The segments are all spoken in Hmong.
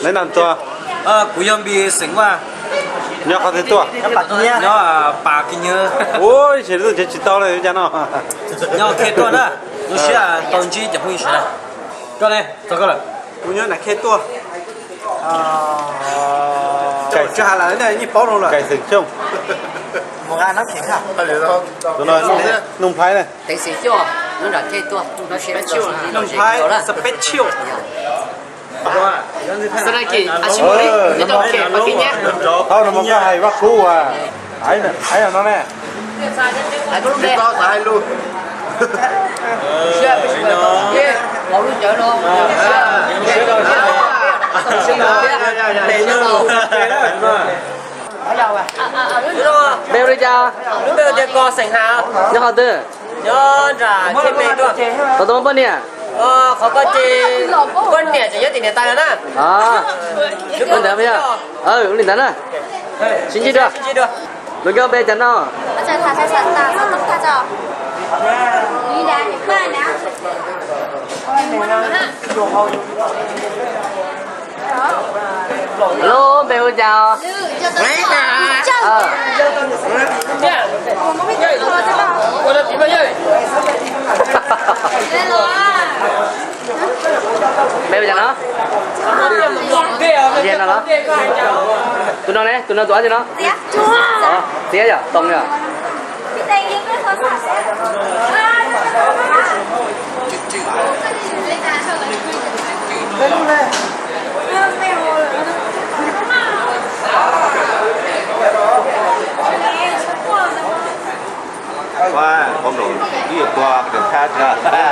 Leej nab tuaj? Kuv yog Npis xeem Vaj. Nyob qhov twg tuaj? Nyob Pas Kis Nyuj. Ua, ib txhia lub ntsej tsis tau li cas no. Nyob Khej Tuaj na. Lub sij hawm tau ntsib cov phooj ywg sawv daws. Koj ne, txog koj lawm. Kuv nyob nram Khej Tuaj. Tsis hais lawm, yeej paub no lawm. Kais Xeem Xyooj. Nuj Nplhaib na. Nuj Nplhaib special. Thauj no mas koj hais Vaj Kub as. Hais no ne. Npe hu li cas? Nyob qhov twg? Qhov twg muaj poj niam? Poj niam tseem nyob tim niam tais na. Ua li ntawd, ua li ntawd na. Sib ntsib dua. Lus nkauj npe cas no? Alo, npe hu cas os? Npe hu cas no? Tus no ne, tus no tus dab tsi no? Txiab yom, Toom yom.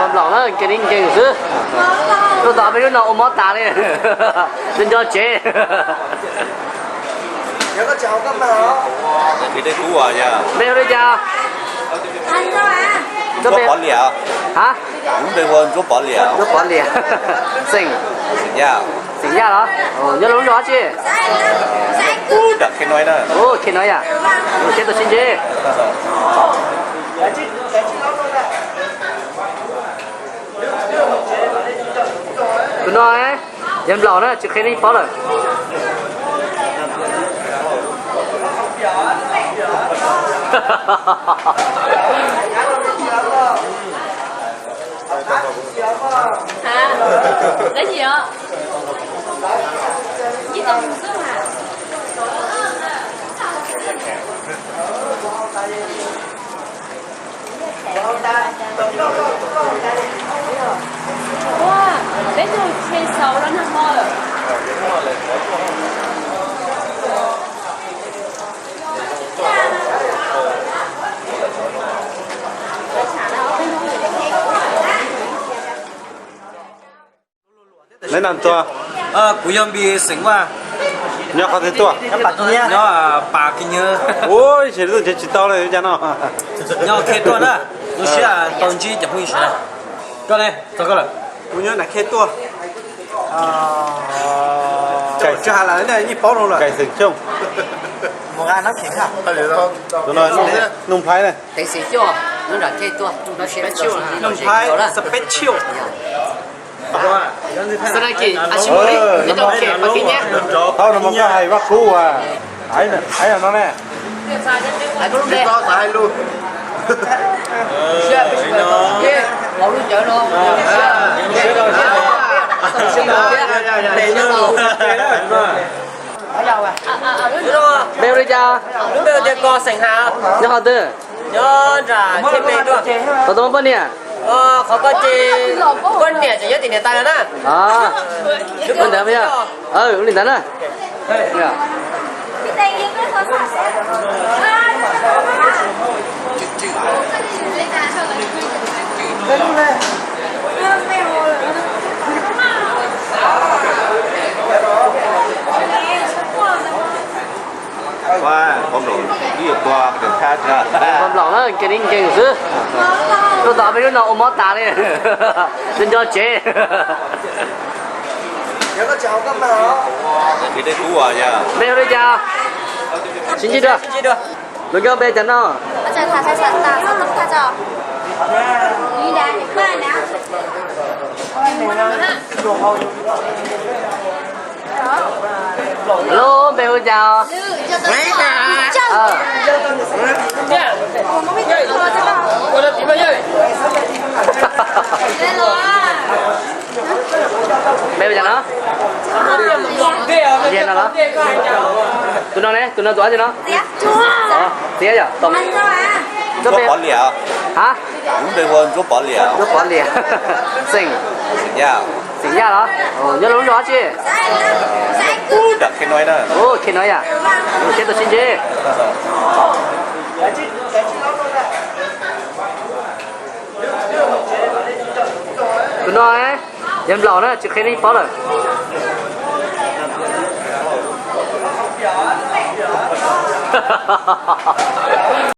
Nplaum na, nkees li nkees xwb. Tuaj tom peb lub no ua mob tas li. Nco nco tsev. Npe hu li cas? Ntsuab Pov Liam. Ha? Kuv npe hu ua Ntsuab Pov Liam. Ntsuab Pov Liam. Xeem? Xeem Yaj. Xeem Yaj los? Nyob lub zos dab tsi? Ub, nram Khe Noi na. Ub, Khe Noi yom. Ub, peb tuaj sib ntsib. Tus no yog Nplaum na, tsis qhia nej paub lawm. Ua, peb tug tshe xaus los nag hmo lawm. Leej nab tuaj? Kuv yog Npis xeem Vaj. Nyob qhov twg tuaj? Nyob Pas Kis Nyuj. Ua, ib txhia lub ntsej tsis tau li cas no. Nyob Khej Tuaj na, lub sij hawm tau ntsib cov phooj ywg sawv daws. Koj ne, txog koj lawm. Kuv nyob nram Khej Tuaj. Tsis hais lawm, yeej paub no lawm. Kais Xeem Xyooj. Nuj Nplhaib na. Nuj Nplhaib special. Thauj no mas koj hais Vaj Kub as. Hais no ne. Npe hu li cas? Nyob qhov twg? Qhov twg muaj poj niam? Poj niam tseem nyob tim niam tais na. Ua li ntawd, ua li ntawd na. Nplaum na, nkees li nkees xwb. Tuaj tom peb lub no ua mob tas li. Nco nco tsev. Npe hu li cas? Sib ntsib dua. Lus nkauj npe cas no? Hello, npe hu cas os? Npe hu cas no? Tus no ne, tus no tus dab tsi no? Txiab yom? Ntsuab Pov Liam. Ha? Ntsuab Pov Liam. Xeem? Xeem Yaj los? Nyob rau lub zos dab tsi? Khe no yom? Siab tau sib ntsib. Tus no yog nplaum na, tsis qhia nej paub lawm.